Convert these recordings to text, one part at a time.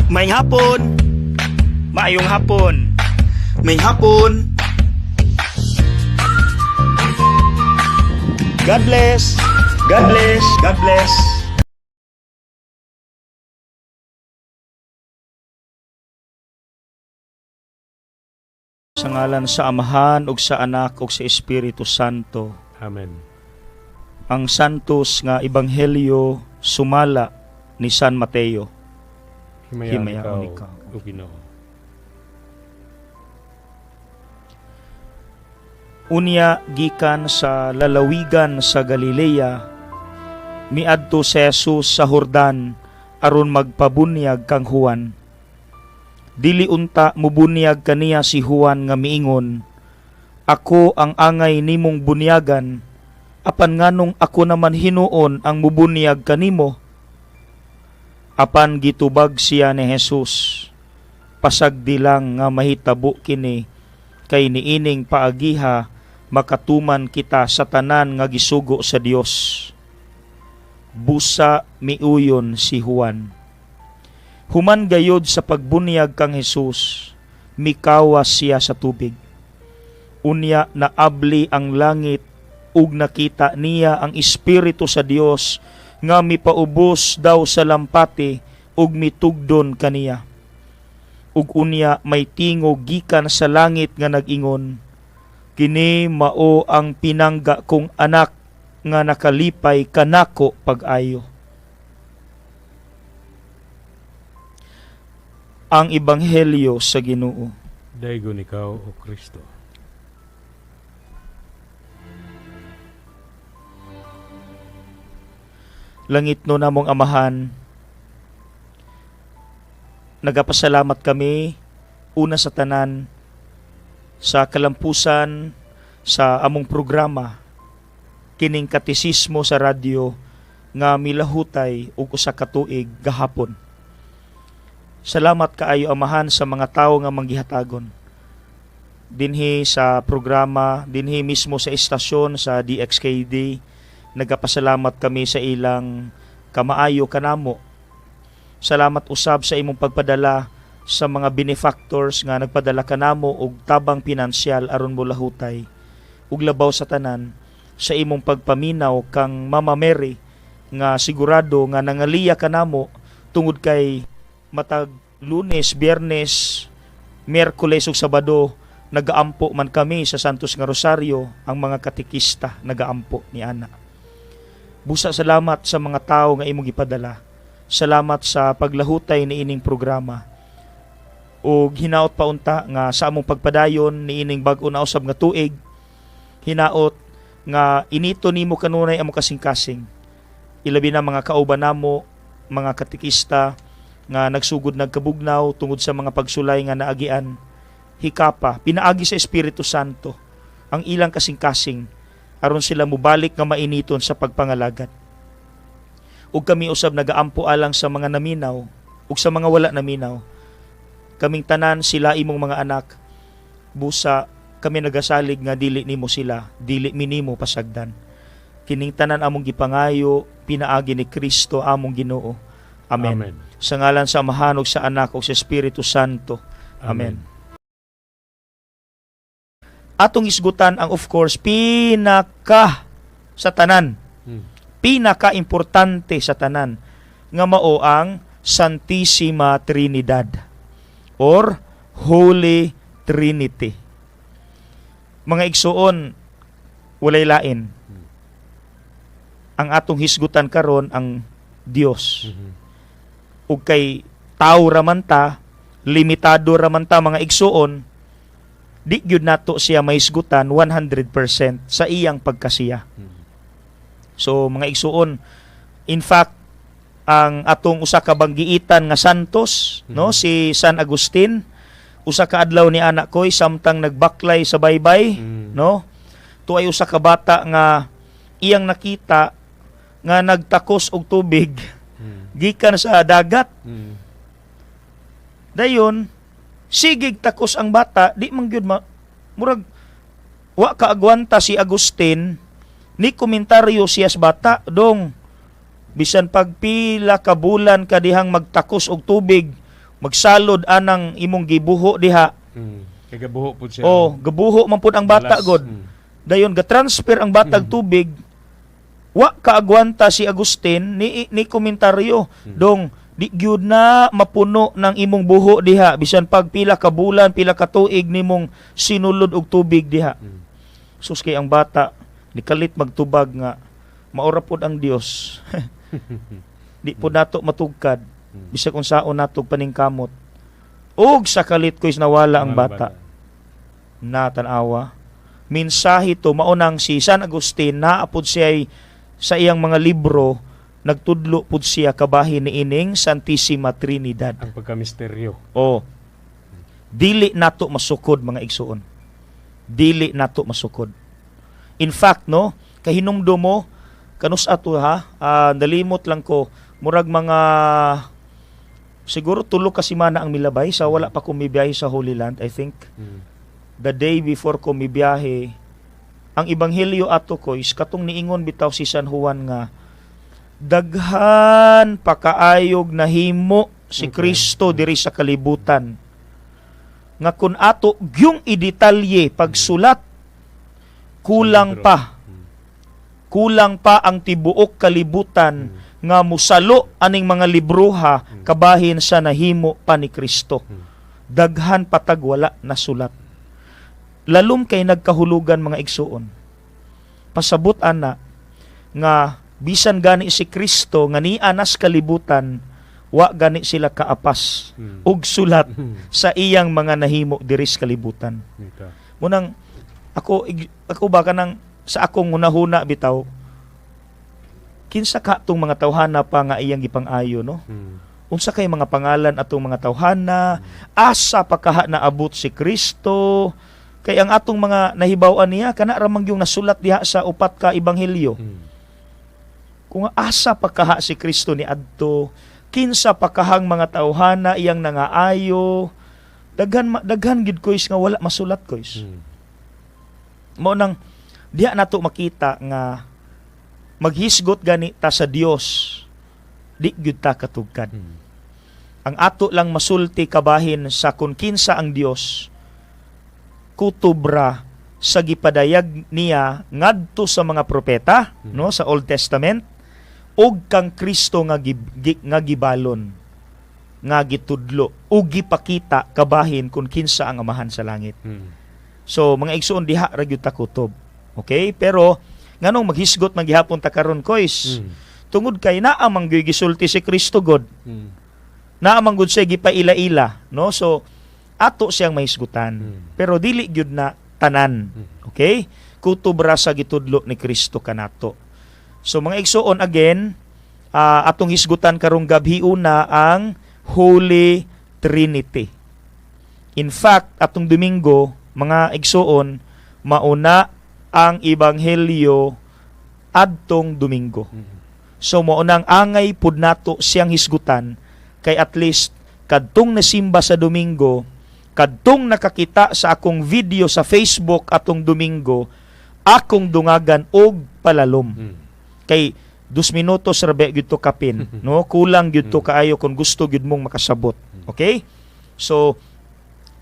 Maayong hapon. Maayong hapon. Maayong hapon. God bless. God bless. God bless. Sa ngalan sa Amahan ug sa Anak ug sa Espiritu Santo. Amen. Ang Santos nga Ebanghelyo sumala ni San Mateo. Himayaon Himayaon ikaw, ikaw. O Ginoo. Unya gikan sa lalawigan sa Galilea, miadto si Jesus sa Jordan aron magpabunyag kang Juan. Dili unta mubunyag kaniya si Juan nga miingon, "Ako ang angay nimong bunyagan, apan nganong ako naman hinuon ang mubunyag kanimo?" Apan gitubag siya ni Jesus, "Pasagdi lang nga mahitabo kini, kay niining paagiha makatuman kita sa tanan nga gisugo sa Dios." Busa miuyon si Juan. Human gayod sa pagbunyag kang Jesus, mikawas siya sa tubig. Unya naabli ang langit ug nakita niya ang Espiritu sa Dios nga mipaubos daw sa lampati ug mitugdon kaniya. Ug unya may tingog gikan sa langit nga nag-ingon, "Kini mao ang pinangga kong anak nga nakalipay kanako pag-ayo." Ang Ebanghelyo sa Ginoo. Daygon ikaw, O Kristo. Langit no namong Amahan, nagapasalamat kami una sa tanan sa kalampusan sa among programa kining katisismo sa radyo nga milahutay og usa ka tuig gahapon. Salamat kaayo, Amahan, sa mga tawo nga manggihatagon dinhi sa programa, dinhi mismo sa estasyon sa DXKD. Nagapasalamat kami sa ilang kamaayo kanamo. Salamat usab sa imong pagpadala sa mga benefactors nga nagpadala kanamo og tabang pinansyal aron molahutay. Ug labaw sa tanan sa imong pagpaminaw kang Mama Mary nga sigurado nga nangaliya kanamo tungod kay matag Lunes, Biyernes, Miyerkules ug Sabado nagaampo man kami sa Santos nga Rosario, ang mga katekista nagaampo ni ana. Busa salamat sa mga tawo nga imong gipadala. Salamat sa paglahutay ni ining programa. Ug hinaot pa unta nga sa among pagpadayon ni ining bag-o na usab nga tuig, hinaot nga inito nimo kanunay among kasing-kasing. Ilabi na mga kauban namo, mga katekista nga nagsugod nagkabugnaw tungod sa mga pagsulay nga naagian. Hikapa, pinaagi sa Espiritu Santo ang ilang kasing-kasing aron sila mubalik nga mainiton sa pagpangalagad. Ug kami usab nagaampo alang sa mga naminaw ug sa mga wala naminaw. Kaming tanan sila imong mga anak. Busa kami nagasalig nga dili nimo sila, dili minimo pasagdan. Kining tanan among gipangayo pinaagi ni Kristo among Ginoo. Amen. Amen. Sa ngalan sa Amahan ug sa Anak ug sa Espiritu Santo. Amen. Atong isgutan ang, of course, pinaka sa tanan. Pinaka-importante sa tanan nga mao ang Santissima Trinidad or Holy Trinity. Mga igsuon, walay lain. Ang atong hisgutan karon ang Dios. Ug kay tao ra man ta, limitado ra man ta, mga igsuon, di gyud nato siya mahisgutan 100% sa iyang pagkasiya. So mga igsuon, in fact, ang atong usa ka banggiitan nga santos, no, si San Agustin, usa ka adlaw ni anak koy samtang nagbaklay sa baybay, no? Tuay usa ka bata nga iyang nakita nga nagtakos og tubig gikan sa dagat. Dayon sigig takos ang bata, di man gyud murag wa ka agwanta si Agustin, ni komentaryo siya sa bata, "Dong, bisan pagpila ka bulan ka dihang magtakos og tubig, Magsalod anang imong gibuho diha. Kay gabuho pud siya. Oh, gabuho man pud ang bata Balas. god. Dayon ga-transfer ang batag tubig. Wa kaagwanta si Agustin ni komentaryo, "Dong, di gyud na mapuno ng imong buho diha bisan pag pila ka bulan, pila ka tuig nimong sinulod og tubig diha." Sus, kay ang bata nikalit magtubag nga maora pod ang Dios. Di pod nato matugkad bisag unsaon nato paningkamot. Ug sa kalit ko is nawala ang bata. Na tan-awa. Mensahe to maunang si San Agustin naapod siya sa iyang mga libro, nagtudlo pud siya kabahin ni ining Santissima Trinidad. Ang pagkamisteryo. O dili nato masukod, mga igsuon. Dili nato masukod. In fact, no, kahinumdum mo kanus ato ha, nalimot lang ko, murag mga siguro 3 ka semana ang milabay sa wala pa ko mibiyahe sa Holy Land, I think. The day before ko mibiyahe, ang ebanghelyo ato ko is katong niingon bitaw si San Juan nga daghan pakaayog nahimo si Kristo diri sa kalibutan nga kun ato gyung idetalye pagsulat, kulang Sa libro. pa, kulang pa ang tibuok kalibutan nga musalo aning mga libroha kabahin sa nahimo pa ni Kristo. Daghan patag wala nasulat. Lalom kay nagkahulugan, mga igsuon. Pasabot ana nga bisan gani si Kristo nga nianas kalibutan, wa gani sila kaapas og sulat sa iyang mga nahimo diri sa kalibutan. Ito. Munang ako ba, kanang sa akong hunahuna bitaw, kinsa ka tong mga tawhana pa nga iyang gipang-ayo, no? Unsa kay mga pangalan atong mga tawhana? Asa pa kaha naabot si Kristo? Kay ang atong mga nahibaw-an niya kana ra man yung nasulat diha sa upat ka ebanghelyo. Kung asa pa kaha si Kristo ni adto, kinsa pa kahang mga tawhana iyang nangaayo, daghan daghan gid kois nga wala masulat, kois. Mao nang diha nato makita nga maghisgot gani ta sa Dios, di gyud ta katugkad. Ang ato lang masulti kabahin sa kung kinsa ang Dios, kutob ra sa gipadayag niya ngadto sa mga propeta, no, sa Old Testament ug kang Kristo nga nga gibalon, nga gitudlo ug gipakita kabahin kung kinsa ang Amahan sa langit. So mga igsuon, diha ra gyud ta kutob. Okay? Pero nganong maghisgot man gihapon ta karon, kois? Tungod kay naa man gyud gisulti si Kristo god. Naa man gud siya gipaila-ila, no? So ato siyang mahisgutan. Pero dili gyud na tanan. Okay? Kutob ra sa gitudlo ni Kristo kanato. So mga igsuon, again, atong hisgutan karong gabi una ang Holy Trinity. In fact, atong Domingo, mga igsuon, mauna ang ebanghelyo adtong Domingo. So maunang angay pud nato siyang hisgutan kay at least kadtong nasimba sa Domingo, kadtong nakakita sa akong video sa Facebook atong Domingo, akong dungagan og palalom. Kay 2 minutos ra ba gyud to kapin, no? Kulang gyud to kaayo kung gusto gyud mong makasabot. Okay? So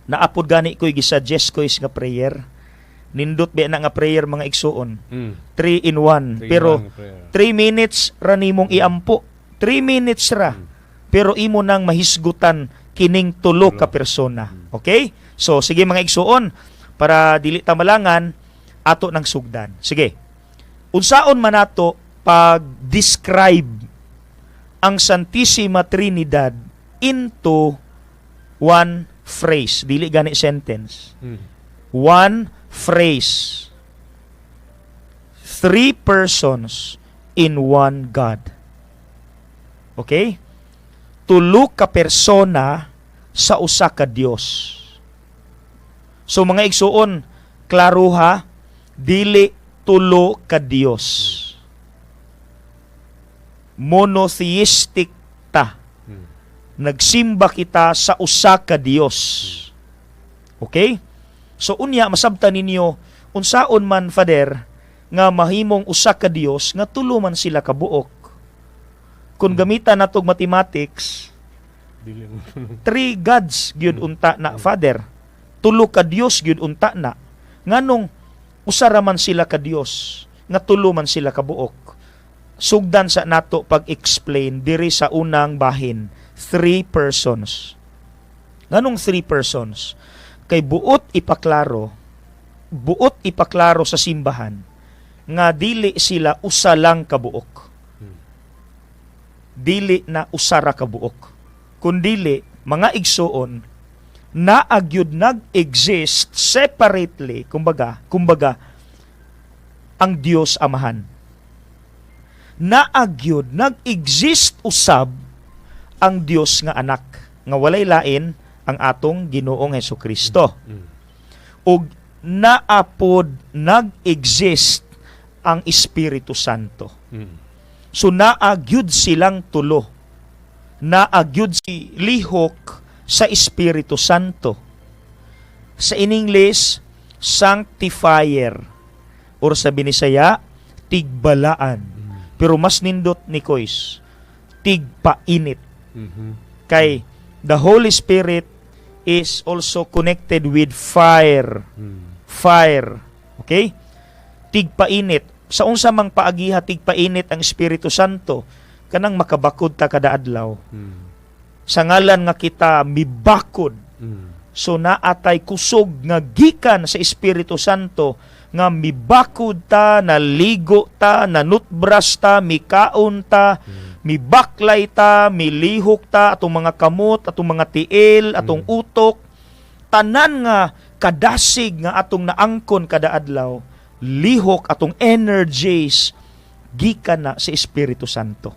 naapod gani ko'y gisuggest ko is nga prayer. Nindot ba na nga prayer, mga igsuon? 3 in 1. Three Pero in one prayer. 3 minutes ra nimong iampo. 3 minutes ra. Pero imo nang mahisgutan kining tulo ka persona. Okay? So sige, mga igsuon, para dili ta malangan, ato nang sugdan. Sige. Unsaon man nato pag-describe ang Santissima Trinidad into one phrase, dili gani sentence? One phrase. Three persons in one God. Okay? Tulo ka persona sa usa ka Dios. So mga igsuon, klaro ha, dili tulo ka Dios. Monotheistic ta. Nagsimba kita sa usa ka Dios. Okay? So unya masabtan ninyo, unsaon man, Father, nga mahimong usa ka Dios nga tulo man sila kabuok? Kung gamitan natog mathematics, Dili mo. Three gods gyud unta na, Father. Tulo ka Dios gyud unta na. Nganong usa ra man sila ka Dios, nga tulo man sila ka buok? Sugdan sa nato pag-explain diri sa unang bahin, three persons. Nganong three persons? Kay buot ipaklaro sa simbahan nga dili sila usa lang ka buok. Dili na usa ra ka buok. Kundili, mga igsuon, naa gyud nag-exist separately, kumbaga ang Dios Amahan. Naa gyud nag-exist usab ang Dios nga Anak nga walay lain ang atong Ginoong Hesukristo. Ug naa pod nag-exist ang Espiritu Santo. So naa gyud silang tulo. Naa gyud si lihok sa Espiritu Santo. Sa in English, sanctifier, or sa Binisaya, tigbalaan. Pero mas nindot ni Kois, tigpainit. Kay the Holy Spirit is also connected with fire. Fire. Okay? Tigpainit. Sa unsa mang paagiha tigpainit ang Espiritu Santo? Kanang makabakod ta kada adlaw. Sa ngalan nga kita mibakod. So naatay kusog nga gikan sa Espiritu Santo nga mibakod ta, naligo ta, nanutbras ta, mikaon ta, mibaklay ta, milihok ta, atong mga kamot, atong mga tiil, atong utok, tanan nga kadasig nga atong naangkon kada adlaw, lihok atong energies gikan na sa Espiritu Santo.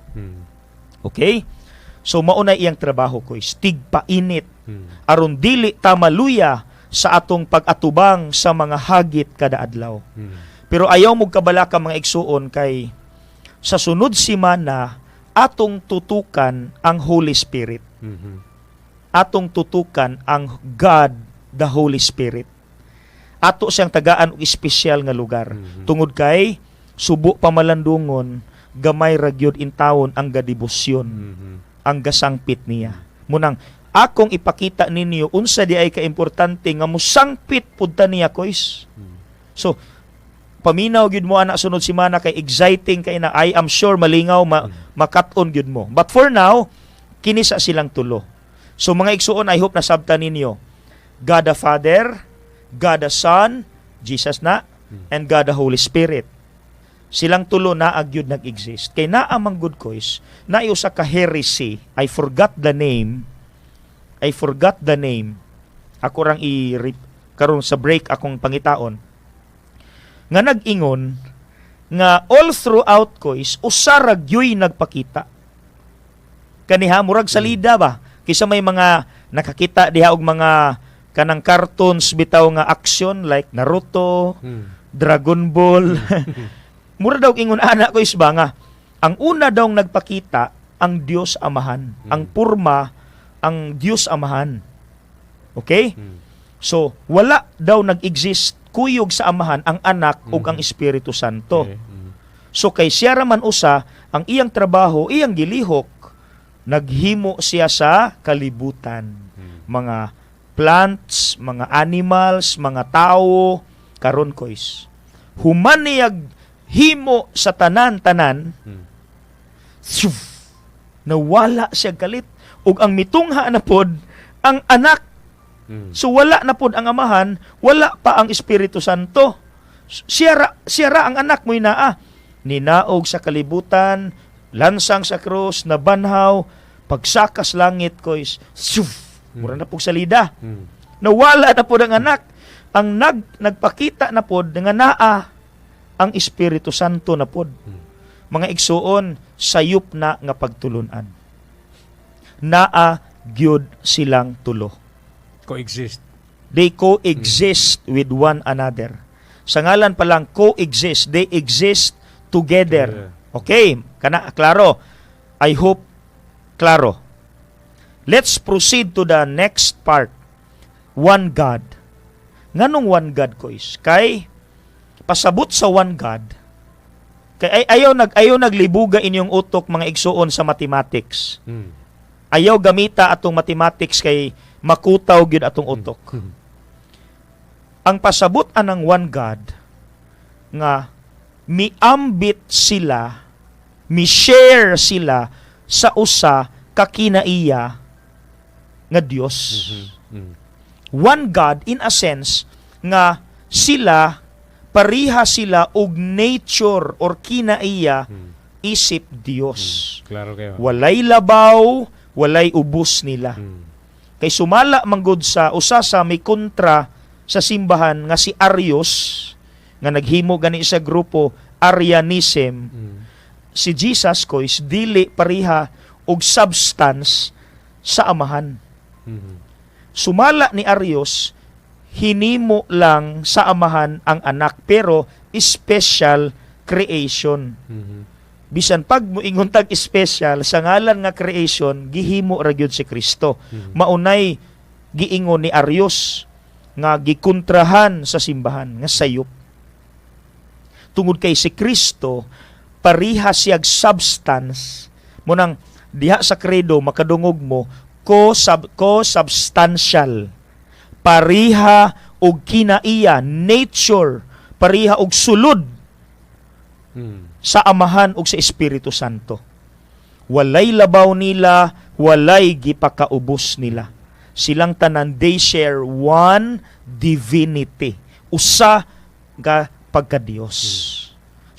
Okay? So mao na iyang trabaho ko is tigpainit aron dili ta maluya sa atong pag-atubang sa mga hagit kada adlaw. Pero ayaw mo kabalaka, mga igsuon, kay sa sunod simana atong tutukan ang Holy Spirit. Atong tutukan ang God the Holy Spirit. Ato siyang tagaan og espesyal nga lugar. Tungod kay subo pa malandungon, gamay ra gyud intawon ang gadebosyon, ang gasangpit niya. Munang akong ipakita ninyo unsa di ay kaimportante nga musangpit pud ta niya, Kois. So paminaw gyud mo ana sunod semana kay exciting kay na. I am sure malingaw makat-on gyud mo. But for now, kini sa silang tulo. So mga igsuon, I hope nasabtan ninyo. God the Father, God the Son, Jesus na, and God the Holy Spirit. Silang tulo naa gyud nag-exist. Kay naa man gud, Kois, na usa ka heresy, I forgot the name. I forgot the name. Ako rang i karon sa break akong pangitaon. Nga nag-ingon nga all throughout, Kois, usa ra gyuy nagpakita. Kaniha murag salida ba? Kisa may mga nakakita diha og mga kanang cartoons bitaw nga action like Naruto, Dragon Ball. Mura daw ingon ana ko isba nga ang una daw nagpakita ang Dios Amahan, ang purma ang Dios Amahan. Okay? So wala daw nag-exist kuyog sa Amahan ang Anak ug ang Espiritu Santo. So kay siya ra man usa, ang iyang trabaho, iyang gilihok, naghimo siya sa kalibutan. Mga plants, mga animals, mga tao, karon, Kois. Human niyag himo sa tanan-tanan, shuf, nawala siya kalit. Ug ang mitungha na pod ang Anak. So wala na pod ang Amahan, wala pa ang Espiritu Santo. Siya ra ang Anak mo'y naa. Ninaog sa kalibutan, lansang sa krus, nabanhaw, pagsakas langit ko is, shuf, mura na pog salida. Nawala na pod ang Anak. Ang nagpakita na pod nga naa ang Espiritu Santo na pod. Mga igsuon, sayop na nga pagtulunan. Naa gyud silang tulo. Coexist. They coexist with one another. Sa ngalan pa lang, coexist. They exist together. Okay, kana klaro. I hope klaro. Let's proceed to the next part. One God. Nganong one God ko is? Kay pasabot sa one God. Kay ay, ayaw naglibuga inyong utok, mga igsuon, sa mathematics. Ayaw gamita atong mathematics kay makutaw gyud atong utok. Ang pasabot anang one God nga miambit sila, mi-share sila sa usa ka kinaiya nga Dios. One God in a sense nga sila, pariha sila og nature or kinaiya isip Dios. Klaro kayo. Walay labaw, walay ubos nila. Kay sumala manggod sa usa sa may kontra sa simbahan nga si Arius, nga naghimo gani sa grupo Arianism, si Jesus Christ dili pareha og substance sa Amahan. Sumala ni Arius, hinimo lang sa Amahan ang Anak pero special creation. Bisan pag moingon tag special sa ngalan nga creation, gihimo ra gyud si Kristo. Maunay giingon ni Arius nga gikontrahan sa simbahan nga sayop. Tungod kay si Kristo pariha siyag substance mo nang diha sa credo makadungog mo co-substantial, pariha og kinaiya, nature, pariha og sulod sa Amahan ug sa Espiritu Santo. Walay labaw nila, walay gipakaubos nila. Silang tanan, they share one divinity. Usa ka pagka-Dios.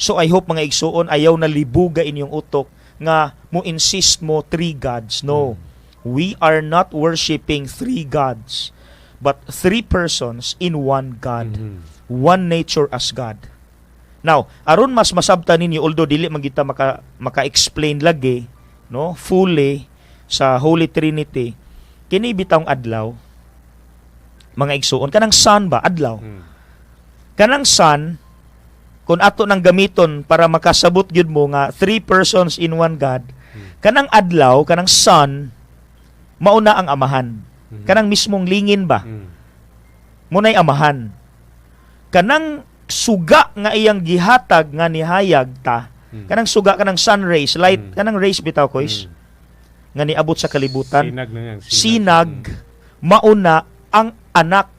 So I hope, mga igsuon, ayaw na libuga inyong utok nga mo insist mo three gods. No. We are not worshiping three gods, but three persons in one God. One nature as God. Now, aron mas masabtan ninyo, although dili man kita maka-explain lagi, no, fully sa Holy Trinity, kini bitawng adlaw, mga igsuon, kanang sun ba, adlaw. Kanang sun, kung ato nang gamiton para makasabot gyud mo nga three persons in one God, kanang adlaw, kanang sun, mauna ang Amahan. Kanang mismong lingin ba, munay Amahan. Kanang suga nga iyang gihatag nga nihayag ta, kanang suga, kanang sun rays, light, kanang rays bitaw kois, nga niabot sa kalibutan, Sinag na yan. Sinag, mauna ang Anak.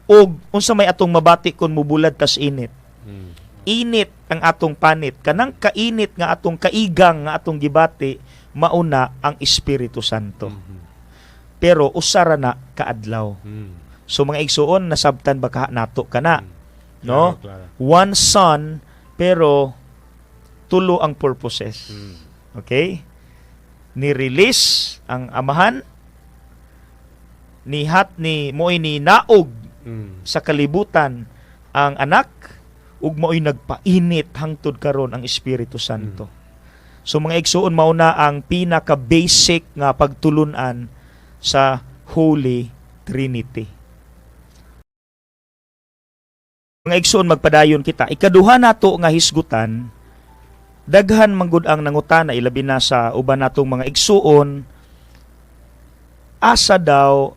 Og unsa may atong mabati kung mubulad tas init? Init ang atong panit. Kanang kainit nga atong kaigang nga atong gibati, mauna ang Espiritu Santo. Pero usara na kaadlaw. So mga igsuon, nasabtan ba ka nato kana? No? Klaro, klaro. One Son pero tulo ang purposes. Okay? Ni-release ang Amahan, ni hat ni mo'y ni naog sa kalibutan ang Anak, ug mao'y nagpainit hangtod karon ang Espiritu Santo. So mga igsuon, mao na ang pinaka basic nga pagtulunan sa Holy Trinity. Mga igsuon, magpadayon kita. Ikaduha nato nga hisgutan, daghan manggod ang nangutana, ilabi na sa uban natong mga igsuon, asa daw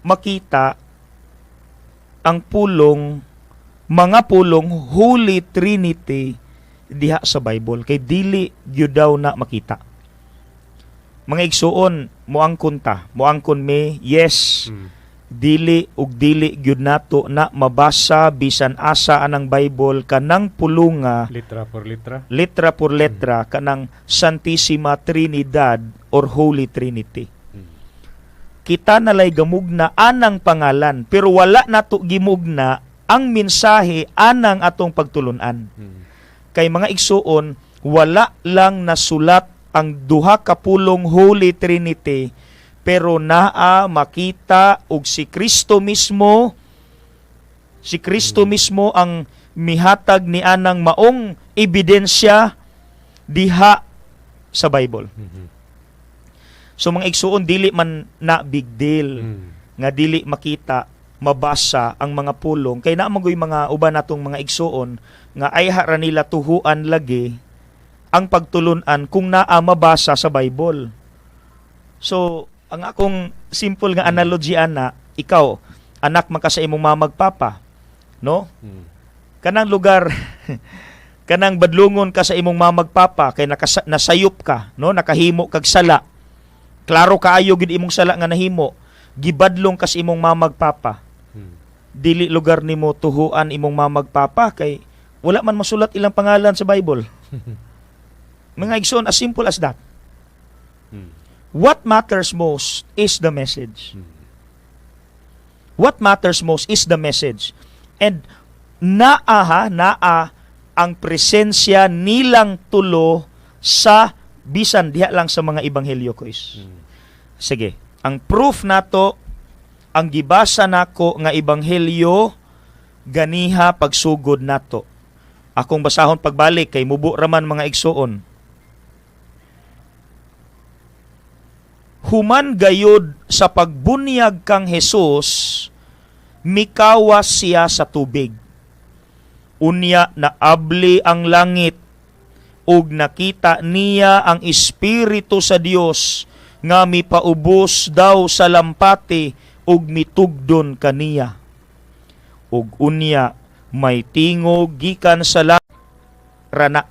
makita ang pulong, mga pulong Holy Trinity diha sa Bible, kay dili gyud daw na makita. Mga igsuon, moangkon ta, moangkon mi, yes, dili ug dili gyud nato na mabasa bisan asa anang Bible kanang pulunga. Litra por litra. Letra por letra kanang Santissima Trinidad or Holy Trinity. Kita nalay gamugna anang pangalan pero wala nato gimugna ang mensahe anang atong pagtulunan. Kay mga igsuon, wala lang nasulat ang duha ka pulong Holy Trinity pero naa makita og si Kristo mismo ang mihatag ni anang maong ebidensya diha sa Bible. So mga igsuon, dili man na big deal nga dili makita, mabasa ang mga pulong, kay naa magoy mga uban natong mga igsuon nga ay ra nila tuhuan lagi ang pagtulunan kung naa mabasa sa Bible. So ang akong simple nga analogy ana, ikaw anak man ka sa imong mama ug papa, no? Kanang lugar Kanang badlungon ka sa imong mamag papa kay nasayop ka, no? Nakahimo kag sala. Klaro kaayo gid imong sala nga nahimo. Gibadlong ka sa imong mamag papa. Dili lugar nimo tuhuan imong mamag papa kay wala man masulat ilang pangalan sa Bible. Mga igsoon, as simple as that. What matters most is the message. What matters most is the message. And naa ha, naa ang presensya nilang tulo sa bisan diha lang sa mga ebanghelyo ko is. Sige, ang proof nato ang gibasa nako nga ebanghelyo ganiha pagsugod nato. Akong basahon pagbalik kay mubo raman, mga igsuon. Human gayud sa pagbunyag kang Jesus, mikawas siya sa tubig. Unya naabli ang langit ug nakita niya ang Espiritu sa Dios nga mipaubos daw sa lampati ug mitugdon kaniya. Ug unya may tingog gikan sa langit rana.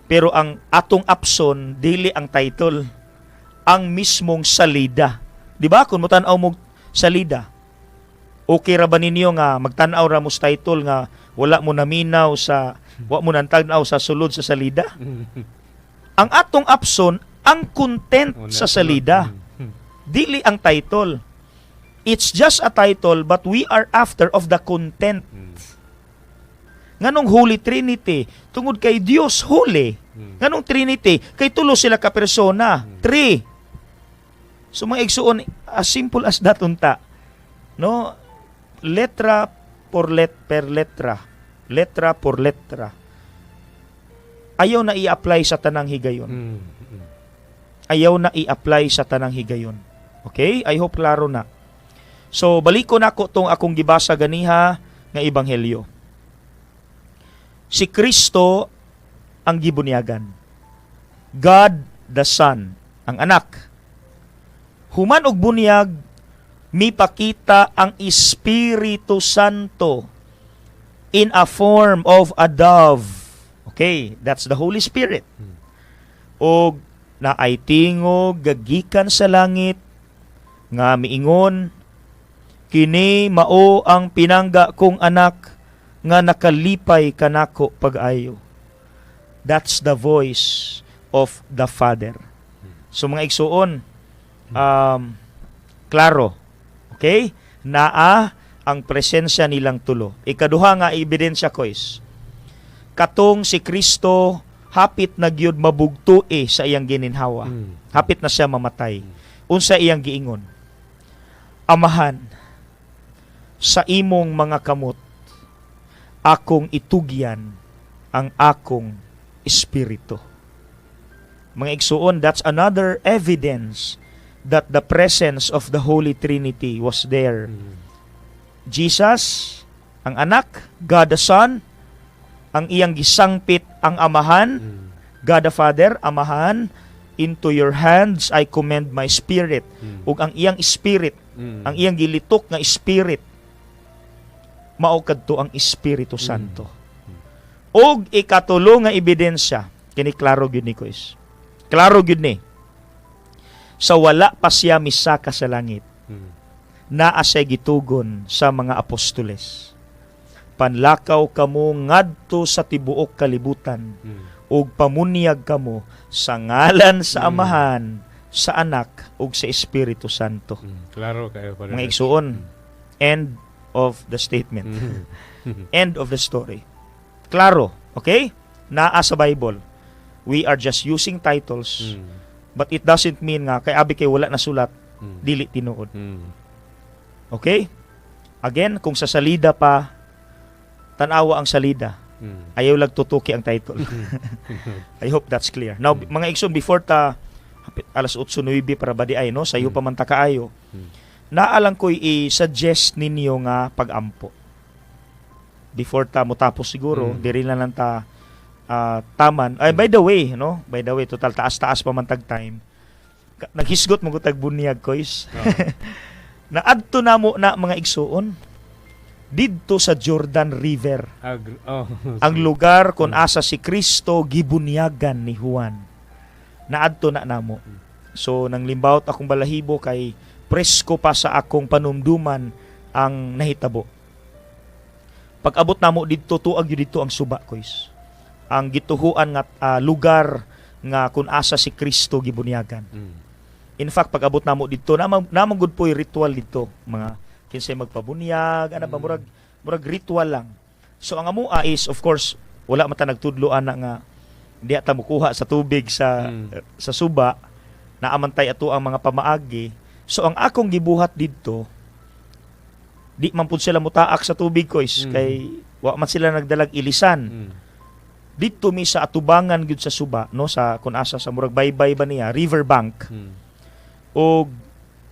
Pero ang atong apson dili ang title, ang mismong salida. Di ba? Kung mo-tan-aw mo salida, okay ra ba ninyo nga magtan-aw ra mo sa title nga wala mo naminaw sa wa mo nantag-aw sa sulod sa salida? Ang atong apson ang content Wala sa salida. Dili ang title. It's just a title, but we are after of the content. Nganong Holy Trinity? Tungod kay Dios holy. Nganong Trinity? Kay tulo sila ka persona. Three. So mga igsuon, as simple as that unta. No? Letra por let per letra. Letra por letra. Ayaw na i-apply sa tanang higayon. Ayaw na i-apply sa tanang higayon. Okay? I hope klaro na. So, baliko nako tong akong gibasa ganiha nga ebanghelyo. Si Kristo ang gibunyagan. God the Son, ang anak. Human og bunyag, mipakita ang Espiritu Santo in a form of a dove. Okay, that's the Holy Spirit. Og naay tingog gagikan sa langit nga miingon, "Kini mao ang pinangga kong anak nga nakalipay kanako pag-ayo." That's the voice of the Father. So mga igsuon, klaro. Okay? Naa ang presensya nilang tulo. Ikaduha nga ebidensya ko is katong si Kristo hapit na gyud mabugtui sa iyang gininhawa. Hapit na siya mamatay. Unsa iyang giingon? "Amahan, sa imong mga kamot akong itugyan ang akong espiritu." Mga igsuon, that's another evidence that the presence of the Holy Trinity was there. Jesus, ang anak, God the Son, ang iyang gisangpit ang Amahan, God the Father, "Amahan, into your hands I commend my spirit." Ug ang iyang spirit, ang iyang gilitok nga spirit, mao kadto ang Espiritu Santo. Og ikatulo nga ebidensya, kini klaro gyud ni Kuis. Klaro gyud ni. Sa wala pa siya misaka sa langit, naa siya gitugon sa mga apostoles. "Panlakaw kamo ngadto sa tibuok kalibutan ug pamunyag kamo sa ngalan sa Amahan, sa Anak ug sa Espiritu Santo." Klaro kayo pa. Mga igsuon, end of the statement. End of the story. Klaro, okay? Naa sa Bible. We are just using titles, but it doesn't mean nga kay abi kay wala na sulat, dili tinuod. Okay? Again, kung sa salida pa, tanawa ang salida. Ayaw lag tutuki ang title. I hope that's clear. Now, mga igsoon, before ta hapit alas 8:09 para ba di ay, no? Sayo pa man ta kaayo. Naa lang ko'y i-suggest ninyo nga pag-ampo. Before ta motapos siguro, diri na lang ta taman. Ay, by the way, no? By the way, total taas-taas pa man tag time. Naghisgot mo ko tag bunyag, koys. Oo. Naadto na mo na, mga igsuon. Didto sa Jordan River. Oh. Ang lugar kung asa si Kristo gibunyagan ni Juan. Naadto na namo. So nang limbawot akong balahibo kay presko pa sa akong panumduman ang nahitabo. Pag-abot namo didto, tuag yun didto ang suba, koys. Ang gituhuan nga lugar nga kung asa si Kristo gibunyagan. In fact, pag abot namo didto, namang gud po'y ritual didto, mga kinsay magpabunyag, ana ba, murag ritual lang. So ang amoa is, of course, wala man ta nagtudlo ana nga di ta mukuha sa tubig sa sa suba, naamantay ato ang mga pamaagi. So ang akong gibuhat didto, di man pud sila mutaak sa tubig ko is kay wa man sila nagdalag ilisan. Didto mi sa atubangan gyud sa suba, no, sa kun asa sa murag baybay ba niya, river bank, og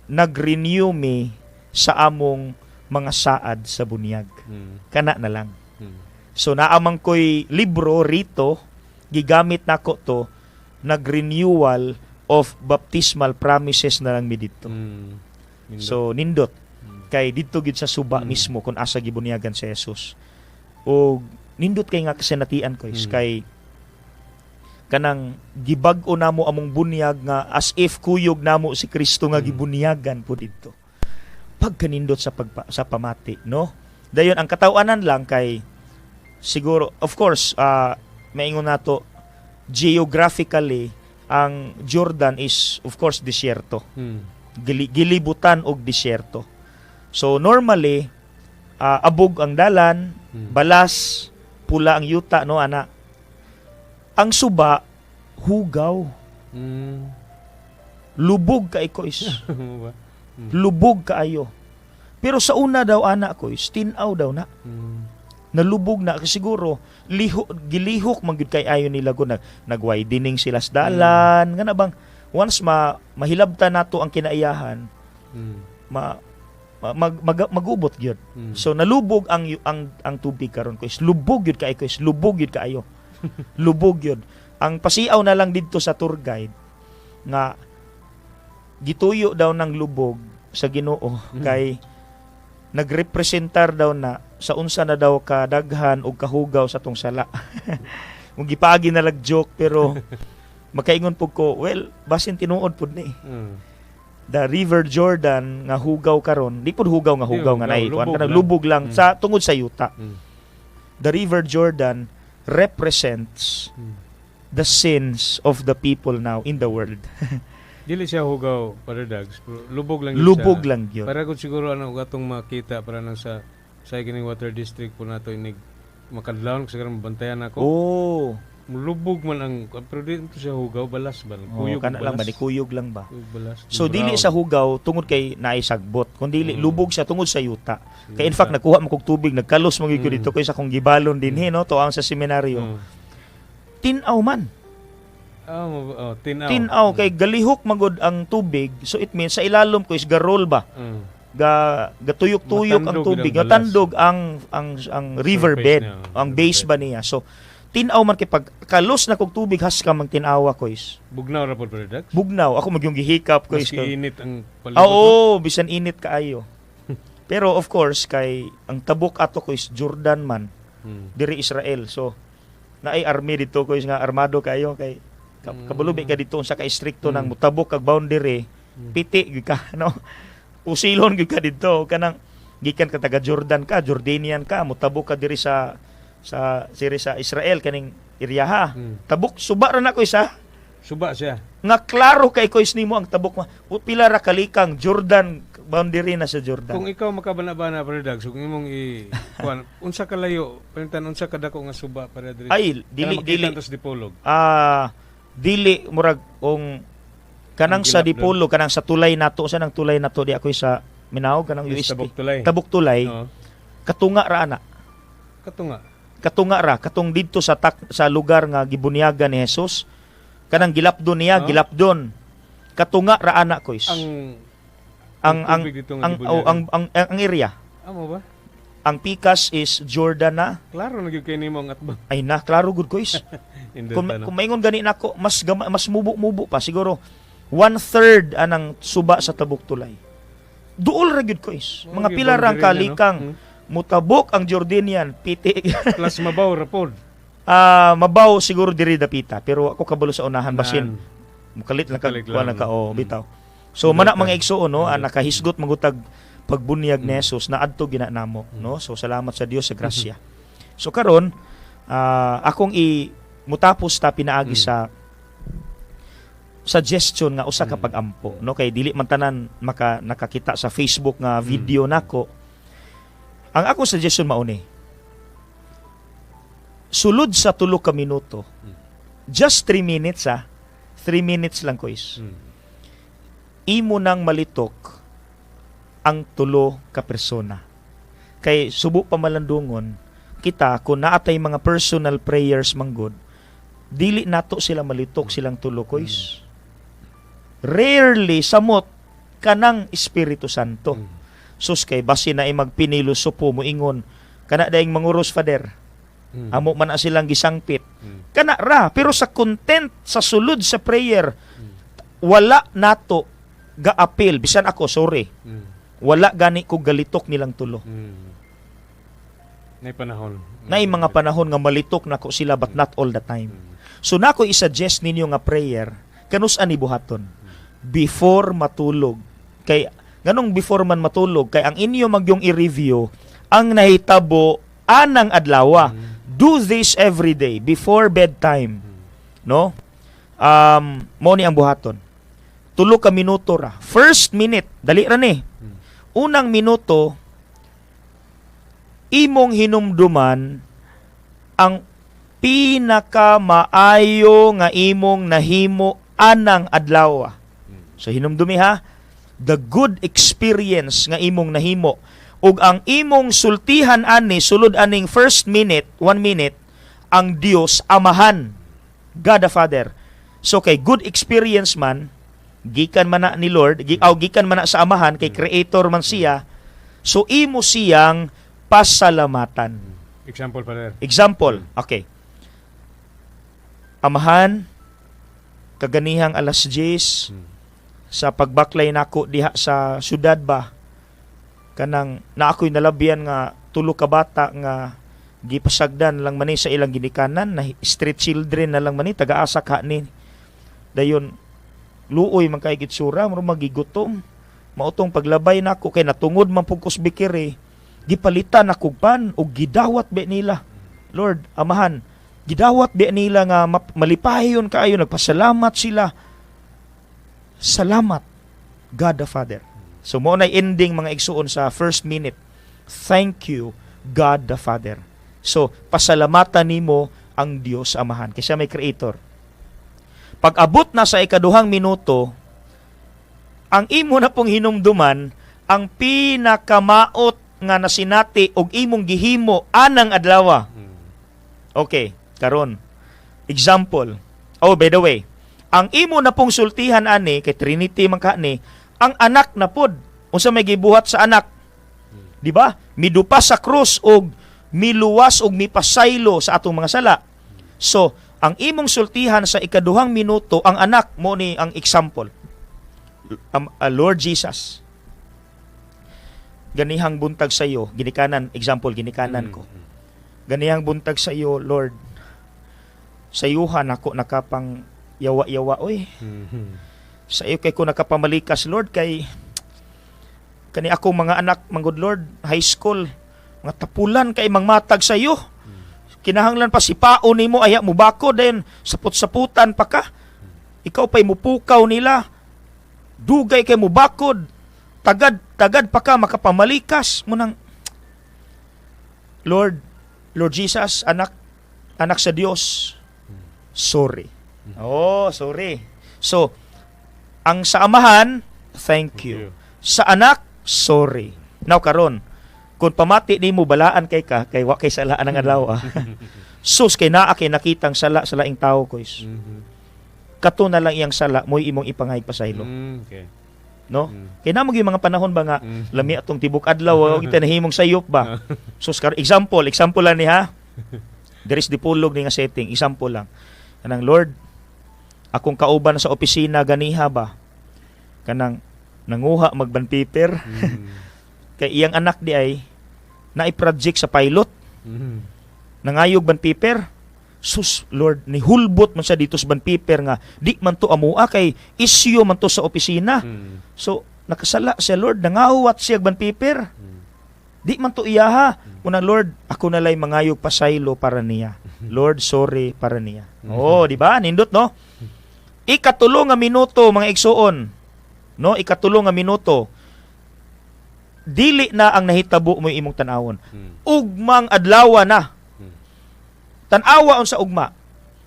nag-renew mi sa among mga saad sa bunyag. Kana na lang. So naamang ko'y libro rito, gigamit nako to, nag-renewal of baptismal promises na lang mi didto. Nindot. So nindot kay didto gid sa suba mismo kung asa gibunyagan si Jesus. Og nindot kay nga kasinatian ko is kay kanang gibag-o namo among bunyag nga as if kuyog namo si Kristo nga gibunyagan po didto. Pagkanindot sa pamati, no? Dayon ang katawanan lang kay siguro, of course, maingon nato geographically ang Jordan is, of course, disyerto. Gilibutan og disyerto. So normally abog ang dalan, balas, pula ang yuta, no, ana. Ang suba hugaw, lubog kay ko is. Mo ba? Lubog kaayo. Pero sa una daw ana ko is tin-aw daw na. Nalubog na kasi siguro liho, gilihok man gyud kay ayo nila ko nag-widening sila sa dalan, nga na bang once ma mahilabtan nato ang kinaiyahan, ma, mag, mag, magubot gyud. So nalubog ang tubig karon ko is, lubog gyud kaayo ko is, lubog gyud kaayo. Lubog gyud. Ang pasiaw na lang didto sa tour guide nga gituyo daw ng lubog sa Ginoo kay nagrepresentar daw na sa unsa na daw kadaghan og kahugaw sa tong sala. Kung gipaagi na lag joke, pero makaingon pud ko, well, basin tinuod pud ni. The River Jordan nga hugaw karon, di pud hugaw nga Di hugaw nga hugaw, naay kuan lubog kanang lang. Lubog lang sa tungod sa yuta. The River Jordan represents the sins of the people now in the world. Dili siya hugaw, Padre Dags, pero lubog lang yun Lubog siya. lang yun. Para kung siguro ano atong makita para nang sa kining water district po nato inig makadlawon kasi karon mabantayan ako. Lubog man ang, pero di to siya hugaw, balas ba? Oh, Kuyog kana lang ba balas. ni kuyog lang ba? Kuyog balas. So dili Brown. sa hugaw tungod kay naay sagbot, kun dili lubog siya tungod sa yuta. Kay in Yuta. fact nakuha mo kog tubig, nagkalos mo gyud ko dito kay sa akong gibalon dinhi, no, to ang sa seminaryo. Tin-aw man. Ah, oh, tinaw. Tin-aw kay galihok magod ang tubig. So it means sa ilalom ko is garol ba. Ga gatuyok-tuyok ang Matandog tubig, ang balas. gatandog ang river Surface bed, niya, ang river base bed. ba niya. So tin-aw man kay pag kalos na kog tubig has ka mang tin-awa ko is. Bugnaw ra pod, Padre Dags. Bugnaw ako magyung gihikap ko is. Maski init ang palibot. Ah, oo, bisan init kaayo. Pero of course kay ang tabok ato ko is Jordan man, diri Israel. So naay army dito ko is nga armado kayo kay kabalo ka dito unsa ka istrikto nang mutabok kag boundary, piti gyud ka, no. Pusilon gyud ka didto kanang gikan ka taga Jordan ka, Jordanian ka, mutabok ka diri sa Israel kaning iryaha. Tabok suba ra na ko isa Suba siya. nga klaro kay ko is nimo ang tabok ma. Pila ra kalikang Jordan boundary na sa Jordan. Kung ikaw makabana-bana, Padre Dags, kung imong i kuan, unsa kalayo, pananglitan unsa kadako nga suba para diri? Ay, dili Kanang makita dili to sa Dipolog. Ah, dili murag kung kanang Ang sa gilap. Dipolo, kanang sa tulay nato, sa nang tulay nato di ako sa Minaw kanang Is UST. Tabok Tulay. Tabok Tulay, Oo. katunga ra ana. Katunga. Katunga ra katong didto sa lugar nga gibunyagan ni Jesus. Kanang gilapdon niya, gilapdon. Katunga ra ana ko is. Ang Ang tubig dito nga ang, gibunyagan. oh, ang area. Amo ba? Ang pikas is Jordan na. Klaro na gyud kay nimo ang atbang. Ay na, klaro gud ko is. Indot Kung, ano. kung maingon gani nako, mas mubo-mubo pa siguro one third anang suba sa Tabuk Tulay. Duol ra gyud ko is. Mao Mga gyud pila rang boundary niya, no? kalikang. Mutabok ang Jordanian, piti. Plus mabaw ra pod. Ah, mabaw siguro diri dapita, pero ako kabalo sa unahan, basin mukalit lang kag Mukalit kuan lang. Ka o bitaw. So mana, mga igsuon, no, nakahisgot magutag pagbunyag ni Jesus na adto gina namo, no. So salamat sa Dios sa grasya. So karon, akong i mutapos ta pinaagi sa suggestion nga usa ka pag-ampo, no, kay dili man tanan maka nakakita sa Facebook nga video nako. Ang akong suggestion mao ni: sulod sa 3 ka minuto, just 3 minutes, ah, 3 minutes lang, kois, imo nang malitok ang tulo ka persona. Kay subo pa malandungon kita, kung naatay mga personal prayers manggod, dili nato sila malitok silang tulo, kois. Rarely samot kanang Espiritu Santo. Sus, kay basi na ay magpinilusupo mo ingon kana daing manguros, Father. Amo man na silang gisangpit. Kana ra, pero sa content sa sulod sa prayer, wala nato gaapil. Bisan ako, sorry. Wala gani ko galitok nilang tulo. Nay panahon. Naay mga panahon nga malitok nako sila, but not all the time. So nako i-suggest ninyo nga prayer kanus ani buhaton before matulog. Kay nganong before man matulog? Kay ang inyo magyong i-review ang nahitabo anang adlawa. Do this every day before bedtime. No? Mo ni ang buhaton. 3 ka minuto ra. First minute, dali ra ni. Unang minuto, imong hinumduman ang pinakamaayo nga imong nahimo anang adlaw. So hinumdumi ha, the good experience nga imong nahimo ug ang imong sultihan ani sulod aning first minute, 1 minute, ang Dios Amahan, God the Father. So kay good experience man, gikan man na ni Lord, aw, gikan man na sa Amahan kay creator man siya. So imo siyang pasalamatan. Example, Father. Example, okay. Amahan, kaganihang alas 10, sa pagbaklay nako diha sa syudad ba, kanang na ako'y nalabyan nga tulo ka bata nga gipasagdan lang man ni sa ilang ginikanan na street children na lang man ni, taga-asa ka ni. Dayon luoy man kay gitsura, muro magigutom. Mautong paglabay nako, kay natungod man pug kus bikiri, gipalitan ako pan ug gidawat be nila. Lord Amahan, gidawat be nila nga malipayon kaayo, nagpasalamat sila. Salamat, God the Father. So mo na ending, mga igsuon, sa first minute: thank you, God the Father. So pasalamatan nimo ang Dios Amahan kasi may creator. Pag abot na sa ikaduhang minuto, ang imo na pong hinumduman ang pinakamaot nga nasinati og imong gihimo anang adlaw. Okay, karon. Example. Oh, by the way, ang imo na pong sultihan ani kay Trinity man ka ni, ang anak na pod. Unsa may gibuhat sa anak? Di ba? Midupa sa krus og miluwas og mipasaylo sa atong mga sala. So, ang imong sultihan sa ikaduhang minuto, ang anak mo ni ang example. Lord Jesus, ganihang buntag sa iyo, ginikanan, example, ginikanan ko. Ganihang buntag sa iyo, Lord, sayuhan ako nakapang yawa-yawa, oy. Sa iyo kay ko nakapamalikas, Lord, kay kani ako mga anak manggod, Lord, high school, mga tapulan kay mangmatag sa iyo. Kinahanglan pa sipao nimo aya mubako din sapot-saputan pa ka. Ikaw pa'y mupukaw nila. Dugay kay mubakod. Tagad tagad pa ka makapamalikas mo nang Lord, Lord Jesus, anak anak sa Dios. Sorry. Oh, sorry. So, ang sa Amahan, thank you. Sa anak, sorry. Now karon, kung pamati nimo balaan kay ka kay wa kay sala ang adlaw. Ah. Sus, kay naa kay nakitang sala sa laing tao, kois. Kato na lang iyang sala mo'y imong ipangay pasaylo, no? Kay namo gyud mga panahon ba nga lami atong tibok adlaw og nahimong sayop ba. Sus, example, example lang ni ha. There is the pulog ni nga setting, example lang. Kanang Lord, akong kauban sa opisina ganiha ba? Kanang nanguha mag paper kay iyang anak di ay Na i-project sa pilot. Nangayog bond paper. Sus, Lord, ni hulbot man siya dito sa bond paper nga di man to amua kay issue man to sa opisina. So nakasala siya, Lord, nangawat siya bond paper. Di man to iyaha. Una, Lord, ako na lay mangayog pasaylo para niya. Lord, sorry para niya. Oh, di ba? Nindot, no? Ikatulo nga minuto, mga igsuon. No, ikatulo nga minuto. Dili na ang nahitabo mo imong tan-awon. Ugmang adlaw na. Tan-awa unsa ugma.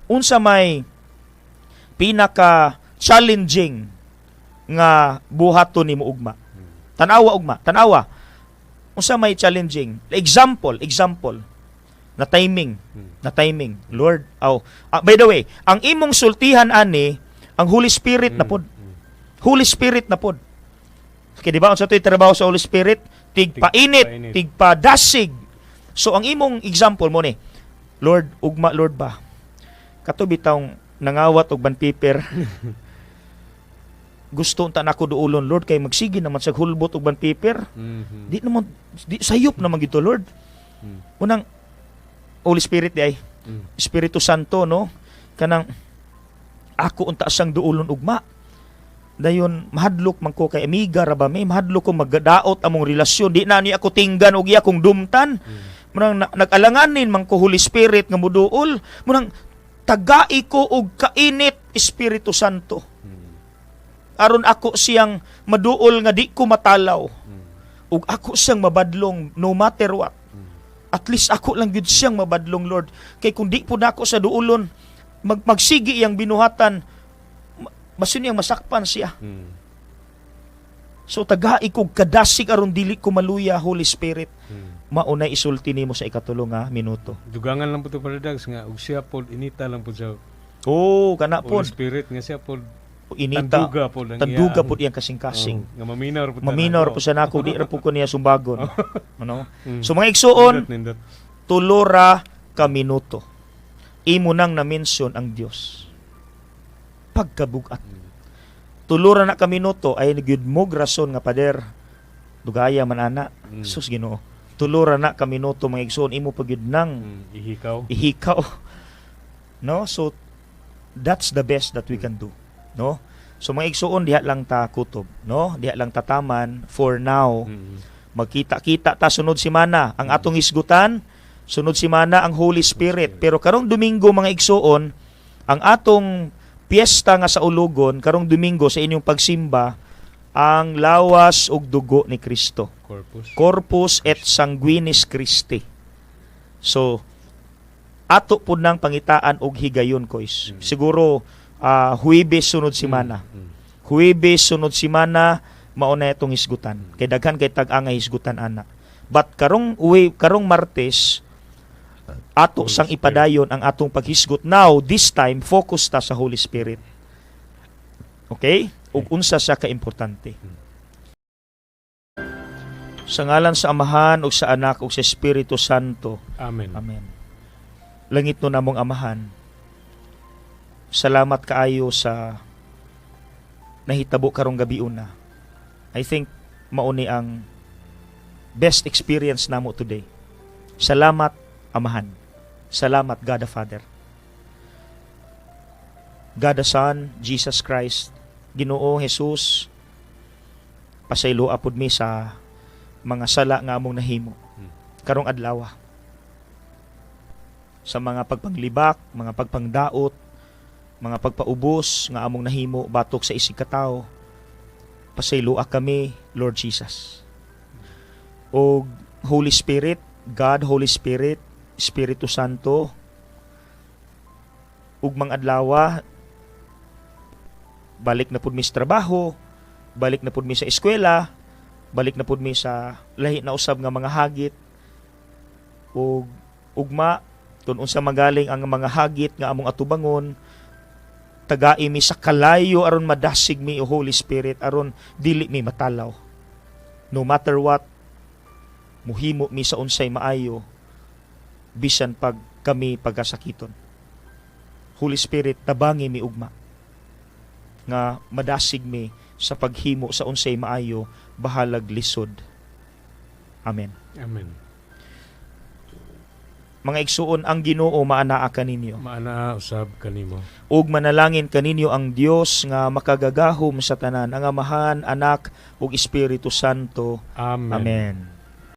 Unsa may pinaka challenging nga buhaton nimo ugma. Tan-awa ugma, tan-awa. Unsa may challenging? Example, example. Na timing, na timing. Lord, oh. Ah, by the way, ang imong sultihan ani, ang Holy Spirit na pod. Holy Spirit na pod. Kaya di ba unsa to'y trabaho sa Holy Spirit? Tigpainit, Tigpainit. Tigpadasig. So ang imong example mo ni, Lord, ugma Lord ba? Kato bitawng nangawat og bond paper. Gusto unta nako duulon, Lord, kay magsige naman sa hulbot og bond paper. Di naman di sayop naman gito, Lord. Unang Holy Spirit di ay Espiritu Santo, no, kanang ako unta siyang duulon ugma. Dayon mahadlok man ko kay amiga ra ba may mahadlok ko magadaot among relasyon, di na ni ako tinggan og iya kong dumtan. Munang nag-alanganin man ko, Holy Spirit, nga muduol. Munang tagai ko og kainit, Espiritu Santo, aron ako siyang maduol nga di ko matalaw ug ako siyang mabadlong no matter what. At least ako lang gyud siyang mabadlong, Lord, kay kung di po nako sa duulon, magsigi iyang binuhatan, basin niyang masakpan siya. So tagai kog kadasig aron dili ko maluya, Holy Spirit. Maunay isulti nimo sa ikatulo nga minuto. Dugangan lang po to, Paradox, nga ug siya pod inita lang po sa Oh, kana Holy pod. Spirit nga siya pod Inita. Tanduga pod ang Tanduga iyang- pod iyang kasing-kasing. Oh, nga maminaw ra pod Maminaw ra tanan. po siya nako, di ra po ko niya sumbagon. Ano? So mga igsuon, Nindot, nindot. 3 ra ka minuto. Imo nang na-mention ang Dios. Pagkabugat. 3 ra na ka minuto ay gyud mo rason nga, pader. Dugaya man ana. Sus, Ginoo. 3 ra na ka minuto, mga igsuon, imo pa gyud nang Ihikaw. Ihikaw. No? So that's the best that we can do. No? So mga igsuon, diha lang ta kutob, no? Diha lang tataman for now. Magkita-kita ta sunod simana. Ang atong hisgutan sunod simana, ang Holy Spirit. Pero karong Domingo, mga igsuon, ang atong piyesta nga saulugon karong Domingo sa inyong pagsimba, ang lawas ug dugo ni Kristo. Corpus. Corpus et Sanguinis Christi. So ato pud nang pangitaan og higayon, koys. Siguro Huwebes sunod simana. Huwebes sunod simana mao na itong hisgutan. Kay daghan kay tag nga hisgutan ana. But karong uwi, karong Martes, ato Holy sang Spirit. ipadayon ang atong paghisgot. Now, this time focus ta sa Holy Spirit. Okay? Ug unsa siya kaimportante. Sa ngalan sa Amahan ug sa Anak ug sa Espiritu Santo. Amen. Amen. Langit no namong Amahan. Salamat kaayo sa nahitabo karong gabi una. I think mauni ang best experience namo today. Salamat, Amahan. Salamat, God the Father. God the Son, Jesus Christ, Ginoo Jesus, pasayloa pud mi sa mga sala nga among nahimo karong adlaw. Sa mga pagpanglibak, mga pagpangdaot, mga pagpaubos nga among nahimo batok sa isig katawo, pasayloa kami, Lord Jesus. O Holy Spirit, God, Holy Spirit, Espiritu Santo, ugmang adlaw, balik na pud mi sa trabaho, balik na pud mi sa eskwela, balik na pud mi sa lahi na usab nga mga hagit. Ug ugma kun unsa magaling ang mga hagit nga among atubangon, tagai mi sa kalayo aron madasig mi, o Holy Spirit, aron dili mi matalaw. No matter what, muhimo mi sa unsay maayo bisan pag kami pagkasakiton. Holy Spirit, tabangi mi ugma nga madasig mi sa paghimo sa unsay maayo bahalag lisod. Amen. Amen. Mga igsuon, ang Ginoo maanaa kaninyo. Maanaa usab kanimo. Ug manalangin kaninyo ang Dios nga makagagahom sa tanan, ang Amahan, Anak ug Espiritu Santo. Amen. Amen.